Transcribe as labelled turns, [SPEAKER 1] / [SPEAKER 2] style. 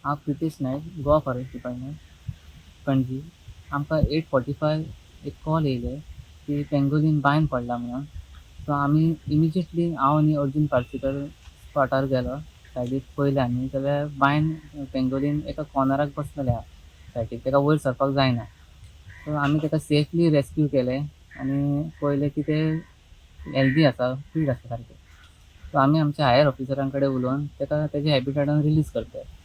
[SPEAKER 1] हांव Pritesh Naik, Goa forest department, Panaji. आमकां 8:45 एक कॉल येयले की पेंगोलीन बांयन पडला म्हणून. सो आमी इमिजिएटली हांव आनी अर्जून पार्सेकर स्पॉटार गेलो. सायडीक पळयलें आमी जाल्यार बांयन पेंगोलीन एका कॉर्नराक बसलेलें आहा सायडीक, ताका वयर सरपाक जायना. सो आमी ताका सेफली रेस्क्यू केलें आनी पळयलें की तें हेल्दी आसा, फीट आसा सारकें. सो आमी आमच्या हायर ऑफिसरां कडेन उलोवन ताका तेज्या हॅबिटेटान रिलीज करतले.